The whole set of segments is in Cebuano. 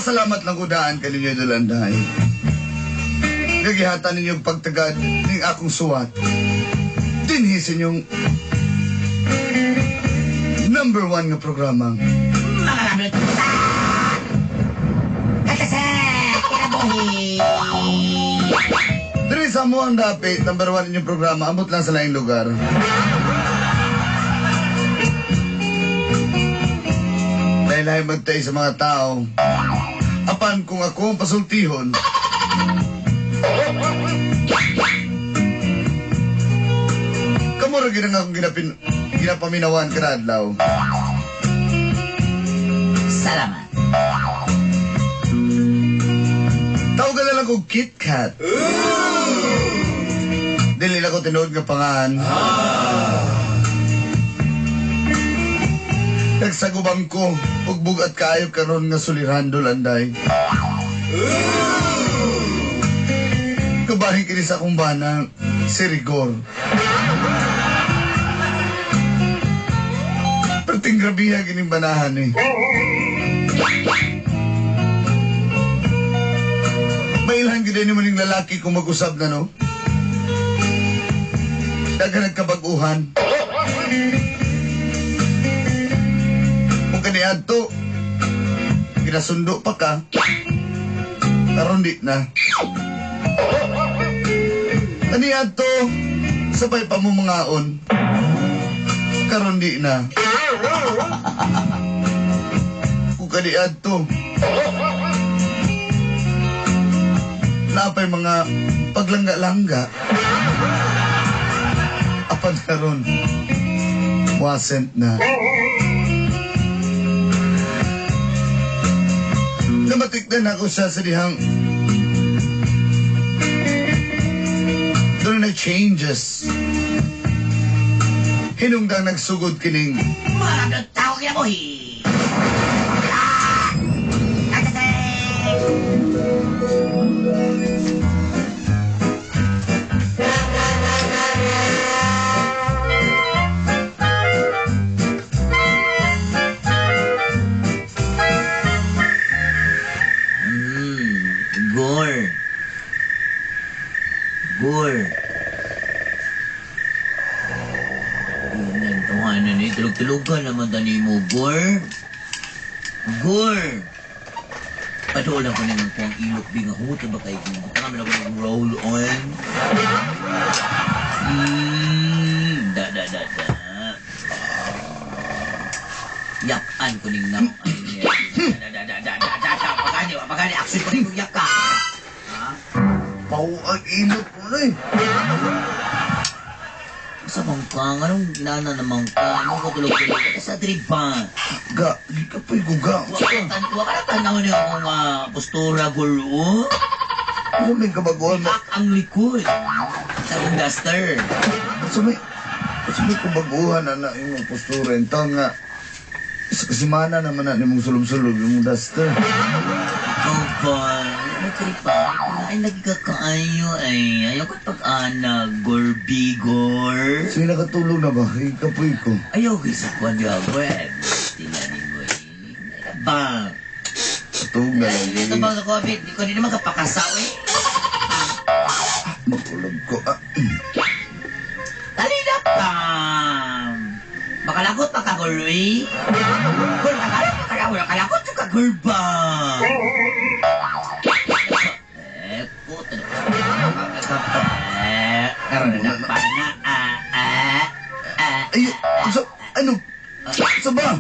Nagpasalamat lang ko daan kaninyo, Idol Anday. Nagihatan ninyong pagtagad ning akong suwat. Dinhi sa inyong number one nga programa. Diri sa mo ang dapit, number one inyong programa, ambot lang sa laing lugar. Lahi-lahi magtay sa mga tao. Apan kung ako ang pasultihon, kamo ra gid ang akong ginapaminawan kada adlaw. Salamat. Tawagan na lang kong Kit Kat. Dili na ko tinuod nga pangan. Nagsagubang ko, ug bugat kaayo karon nga sulirando landay. Kabahin kini sa akong bana, si Rigor. Perting grabiha kining banahan eh. Mailhan gid ni mo ning lalaki kung mag-usab na, no? Daghang nagkabaguhan. Kung kaniadto, ginasundo pa ka, karon di na. Kaniadto, sabay pa mo mangaon, karon di na. Kung kaniadto, napay mga paglangga-langga. Apan karon, wasn't na. Namatikdan ako siya sa dihang doon na changes. Hinungdang nagsugod kining Mga tao kinabuhi. Gore. Gore. Tawanan ni, tulog-tulogan naman tani mo, Gore. Gore. Padool lang ko na ng kuwang ilok, bi nga huto ba kayo? Baka naman ako nag-roll on. Da, da, da, da. Yakan ko ning nam. Ay, da, da, da, da, da, da, da. Pagani, pagani, action ko ning yak ka. Ha? Pau ang ilok mo na eh. Sa bang ka? Anong nana naman ka? Anong katulog-tulog ka? Sa tripa. Ga, di ka pa'y guga. Wa ka na tanaw niyo akong postura, gulo. Ano may kabaguhan mo? Ak ang likod. Sa akong duster. Sa may kabaguhan na na imong postura. Ito nga, sa kasimana naman na nimong sulub-sulub, imong duster. Ikaw ba? May tripa. Ay, nagkakaayo ay. Ayaw ko pag-ana, gorbigor. Sige, nakatulog na ba? Ikapoy ko. Ayaw ko sa kwan niya, web. Tingnan mo eh. Ba? Tulog na lang. Ito ba sa COVID? Di ko din naman kapakasaw eh. Matulog ko. Ah. Dali na pa! Makalagot pa ka, girl, eh. Girl, makalagot pa ka, makalagot ka, girl ba? Eh, puta na. Eh, karon na pa na. Ah, ah, ah. Ay, sa, ano? Sa ba?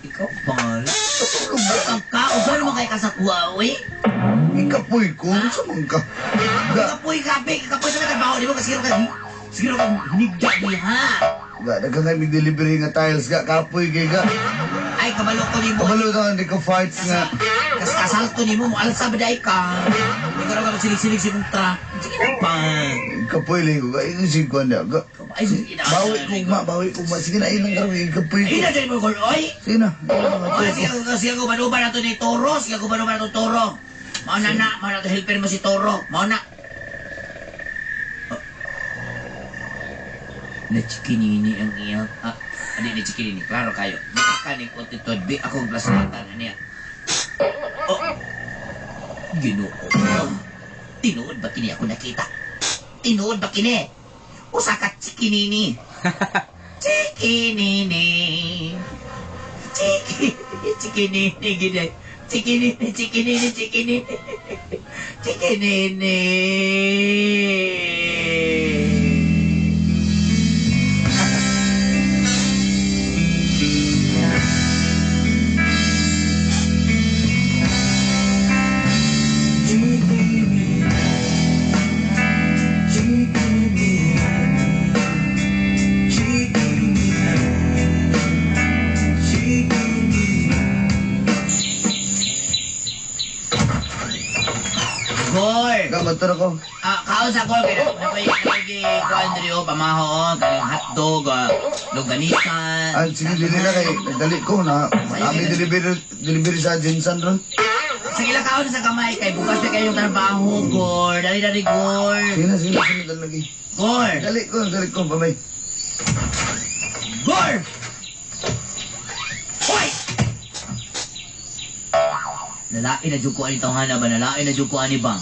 Ikaw pala. Natulog ba? Ang ka, uban naman kay kasakuha, eh. Ikapoy ko. Sa man ka? Ga, Ikapoy ka, be. Ikapoy sa trabaho. Di mo ka siguro ka, siguro ka hinigda ha. Ga, daghang kay mig-delivery nga tiles ga, kapoy kay ga. Ay, kabalo ko ni mo. Kabalo na hindi ka farts nga. Kas kasalto ni mo, mo alsa ba day ka? Hindi ka raw ka magsilig-silig sa imong truck. Sige na pa. Ikapoy lang ko ga, ikaw si Kwan ga. Ay, sige na. Bawi ko ma, bawi ko ma. Sige na, ilang karon ikapoy Ay, ko. na dyan mo, girl, oy. Sige na. Oy, sige, sige, gumanuba na to ni Toro. Sige, gumanuba na to Toro. Mao na na, mao na to helper mo si Toro. Mao na. Nachikinini ang iyang... Ah, ano yung nachikinini? Klaro kayo. Nakakanig o titod. Bi, akong plasmatan. Ano yan? Oh. Ginoo. Tinuod ba kini ako nakita? Tinuod ba kini? Usa ka chikinini. Chikinini. Chiki, chikinini gini. Chikinini, chikinini, chikinini. Chikinini. Gor! Gamat na ko. Ah, kaon sa gor kay nakoy nakoy kuan diri oh pamaho kaning hotdog, longganisa. Ah, sige, dili na kay nagdali ko na. Kami delivery delivery sa Jensen ron. Sige lang kaon sa kamay kay bukas na kayong trabaho, Gor. Dali dali, Gor. Sige na, sige na, sige na, lagi. Gor. Dali ko, bye-bye. Gor! Hoy! Nalain na jud ko ani tawhana ba? Nalain na jud ko ani ba?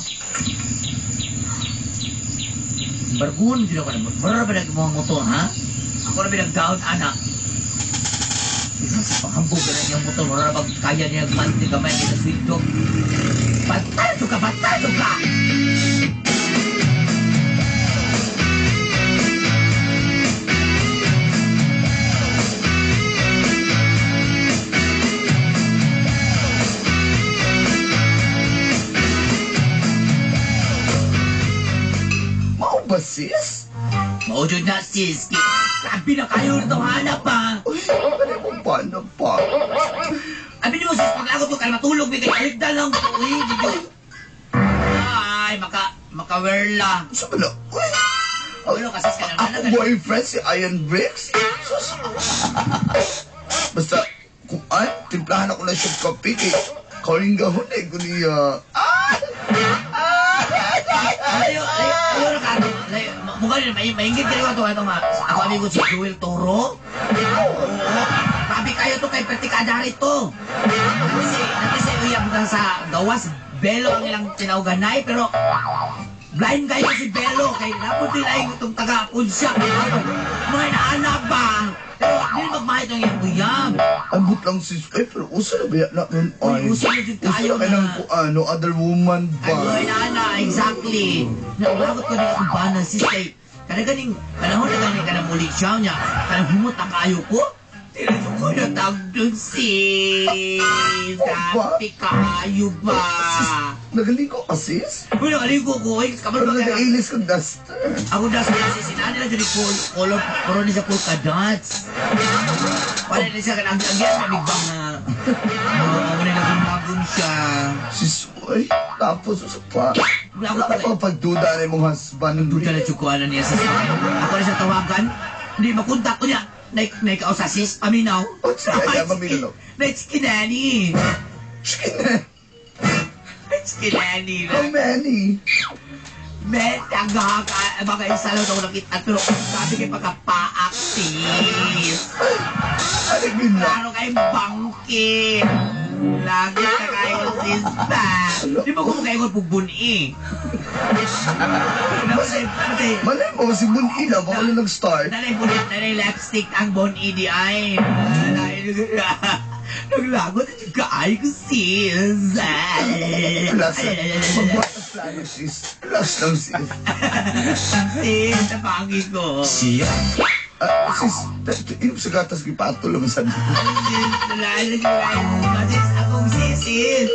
Bargun jud ako na. Bara ba nag mga motor, ha? Ako na binagdaon, anak. Sa pahambog ka na niyang motor, wala na kaya niya panti gamay niya sa sweldo. Batado ka! Batado ka! Mao ba, sis? Mao jud na, sis. Grabe na kayo na tawhana pa. Uy, ano mo pa na pa? Abi mo, sis, pag-agot ko, kaya matulog, may kay aligda lang ko. Uy, di ko. Ay, maka-werla. Sa ba na? Uy! Ano ka, sis, ka na Ako boyfriend si Iron Bricks? Sus! Basta, kung ay, timplahan ako na siya kape kay Karingahon eh, ko niya. Ah! Ah! Layo, layo, layo na ka. Layo, mukha rin, maingit ka rin ito, ito nga. Ako amigo si Joel Toro. Oo. Grabe kayo to kay Pertikada rito. Nati si uyab na sa gawas, Belo ang ilang tinawganay, pero blind kayo si Belo. Kay napot nila yung itong taga-punsya. Mga inaanak ba? Pero di magmahit ang iyang uyab. Ambot lang sis. Eh, pero usa na ba yan na nun? Uy, usa na jud kayo Usa na na. kung ano, other woman ba? Ay, na, exactly. Naulagot ko din akong bana, sis, kay kada ganing panahon na ganing ka na muli siya niya, kanang humot ang kayo ko. Tinanong ko na tagdun, sis. Grabe kayo ba? Sis, nagaligo ka, sis? Uy, nakaligo ko. Ay, kamar Pero ba kaya? nagailis kang duster. Ako na sa sis, sinani na dyan yung color, pero ni siya polka dots. Wala na siya, kanang agyan, mamigbang na. Oo, wala na gumagong siya. Sis, uy, tapos usa pa. Wala Wala ko ka pa pagduda na imong husband. Duda na tsukuan na niya sa sakay. Ako na siya tawagan. Hindi makontak ko niya. Naikaw sa sis, paminaw. Oh, sige, ay, maminaw. Naitskinani. Chicken. Naitskinani. How many? Men, ang gaka, mga isa lang ako nakita. Pero sabi kay pagkapaak, sis. Ano yun na? Klaro kay bangki. Lagi ka kayo, sis ba? Di ba kung kayo pugbuni? Malay mo, si Bunila, baka na nag-start. Nanay bunit, nanay lipstick ang bon di ay. Naglagot at yung kaay ko, sis. Plus, magbuhat ng plano, sis. Plus lang, sis. Sis, napangi ko. Siya. Ah, sis, inom sa gatas, gipato lang sa Sis, sis, akong sis, sis.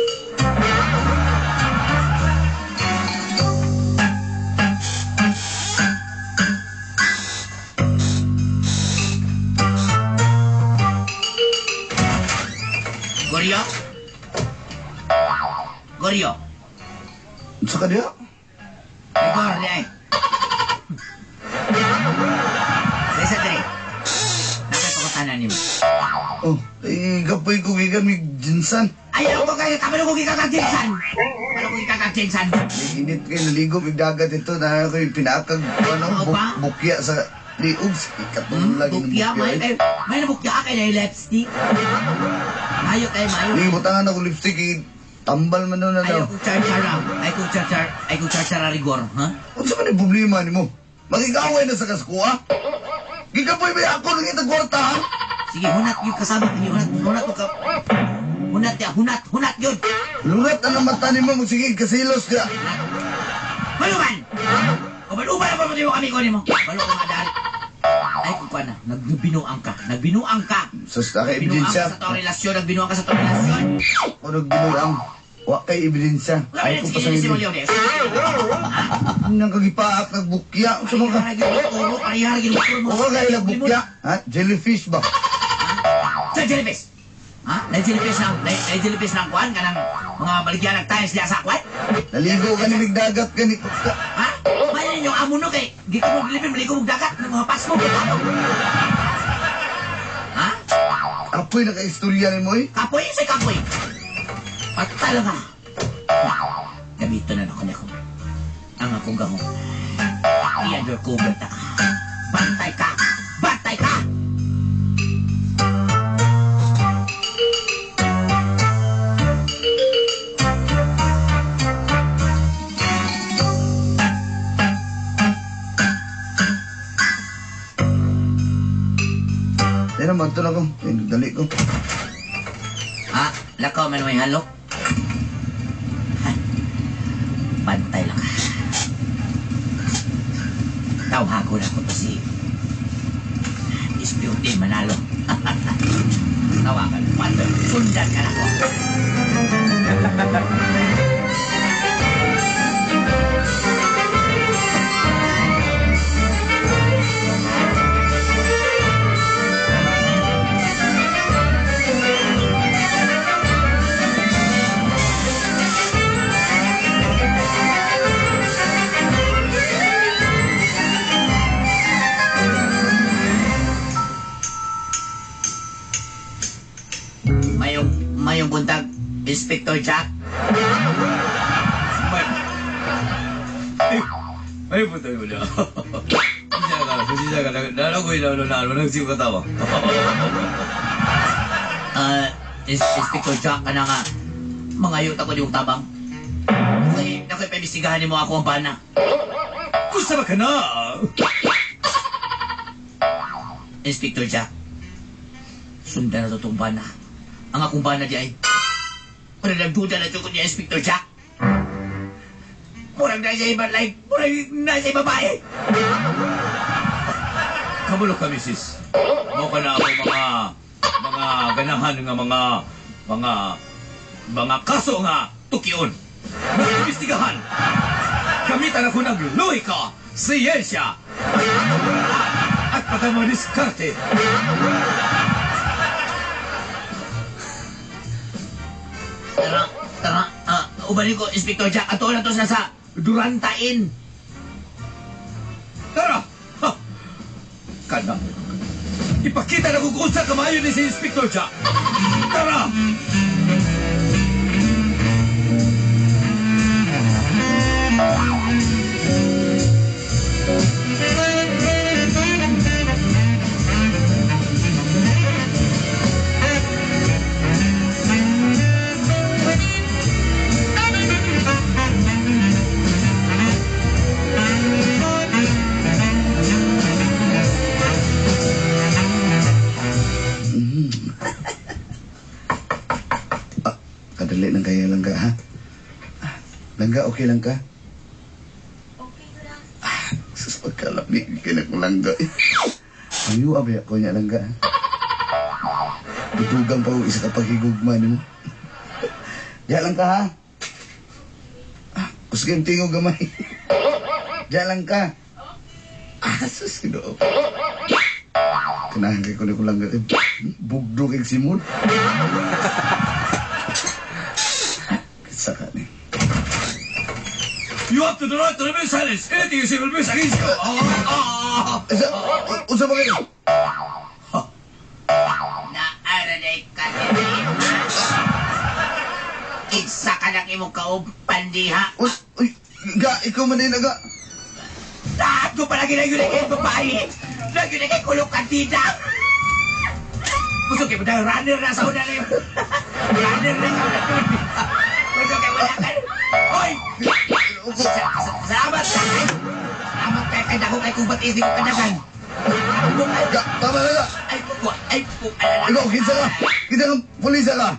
Goryo? Goryo? Sa kanya? Ay, Gor, di ay. Sa isa diri. Nakapakutanan nimo. Oh, eh, kapoy ko gikan may jinsan. Ay, ako kayo, kamalo ko gikakag-jinsan. Kamalo ko gikakag-jinsan. May init kayo, naligo, may dagat ito, na ako yung pinakag, ano, Oo ba? bukya sa liog. Ikatong lagi ng Bukya, bukya. may, eh. may nabukya ka na yung lipstick. Mayo kayo, mayo. Hindi, butangan ako lipstick, eh. Tambal man na Ayaw daw. kong char-chara. Ayaw kong char-char. Ayaw kong char-chara rigor, ha? Unsa man ang problema nimo? Makigaway na sa kaskuha? Gigapoy ba ako nang itag kwarta, ha? Sige, hunat yun kasama. Hunat, hunat mo ka. Hunat ya, hunat, hunat yun. Lurat ang mata nimo, magsige kasilos ka. Maluman! Uban-uban ang pamati mo kami ko nimo. Balo ko nga dahil. Ay, kung kuwan na, nagbinuang ka. Nagbinuang ka. Sus, na kay Nagbinuang ka ebidensya. sa to relasyon. Nagbinuang ka sa to relasyon. O nagbinuang, wa kay ebidensya. Ay Ay, ko sige, pa sa sige, ebidensya. sige, Nang kagipaak nagbukya. Unsa man ka? O ka kay nagbukya? Ha? Jellyfish ba? Sa jellyfish! Ha? Na jellyfish na, na jellyfish na ang kuwan, kanang mga baligyan ng times diya sa kuwan? Naligo ka ni dagat ka ni... Ha? Mayan ninyo amo no kay gikan mo Pilipin, maligo mo dagat, ng mga pasmo, kay Ha? Apoy nakaistorya ni mo eh. Kapoy, say kapoy. Patalo ka. Gamito na ako niya ko. Ang akong gahong. I-undercover ta ka. Bantay ka! Bantay ka! Yan naman, ito na ko. Ay, dali ko. Ha? Lakaw man may halok. Ha? Bantay lang ka. Tawhago na ko to si Miss Beauty Manalo. Tawagan. Bantay. Sundan ka na ko. Mayong, mayong buntag, Inspector Jack. Ay, puta mo na. Pasensya ka, nalagoy na na nagsigo ka. Ah, Inspector Jack, ka na nga. Mga yuta ko di mong tabang. Okay, nakoy, paimbestigahan mo ako ang bana. Gusto ba ka na? Inspector Jack, sundan na to tong bana. Ang akong bana di ay, murag nagduda na ko niya, Inspector Jack. Murag na siya iba, like, murag na siya babae. Kamulo ka, misis. Mo ka na ako mga ganahan nga mga kaso nga tukion. Nga imbestigahan. Gamitan ako ng lohika, siyensya, at pagkamadiskarte. Tara, tara, ubalin ko, Inspector Jack, ato na to sila sa Durantain. Tara! Ha! Kana. Ipakita na kung sa kamayo ni si Inspector Jack. Tara! Ah, kadali lang kaya langga, ha? Ah, Langga, okay lang ka? Okay lang. Ah, sus, pagkalami, kinakulangga eh. Ang yuab ya, ko niya langga, ha? Itugang pa ko isa ka paghigugma nimo. Diya lang ka, ha? Ah, kusgin tingog gamay. Diya lang ka. Ah, sus, ginoo. Kanahan kay ko ni kulangga kay bugdo kay simod. Saka ni. You have to the right to remain silent. Anything you say will be used against you. Ah, ah. Isa, unsa ba kayo? Naaraday ka diri, ha? Isa ka lang imong kauban diha. Uy, uy, ga, ikaw man din, aga. Lahat ko pala ginagulay babae. Nagyunay kay kulong kandida. Gusto kayo dahil runner na sa una na yun. Runner na sa una nun. Pwede kay wala ka. Hoy! Salamat kay. Salamat kay kay dako kay kubat isip ko kadagan. Ay, Ga, tama na ka. ay, po, ay, po, ay, Ikaw, kinsa ka? Kinsa ka? Pulisa ka?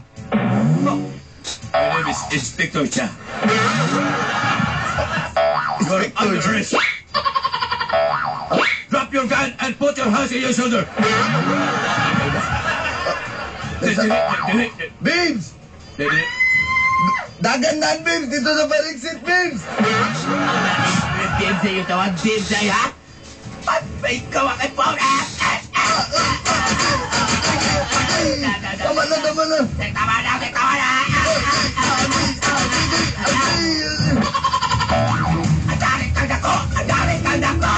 My name is Inspector Cha. You are under Inspector. arrest. Drop your gun and put your hands in your shoulder. Babes! Dagan na, babes! Dito sa Pariksit, babes! Babes, yung tawag, babes, ay, ha? Patay ka, wakay po. Ah, ah, ah, ah, ah, ah. Na, na, na, Tama na, tama na! Tama na, tama na. Ah, ah, ah, ah, ah. Adari kang dako! Adari kang dako!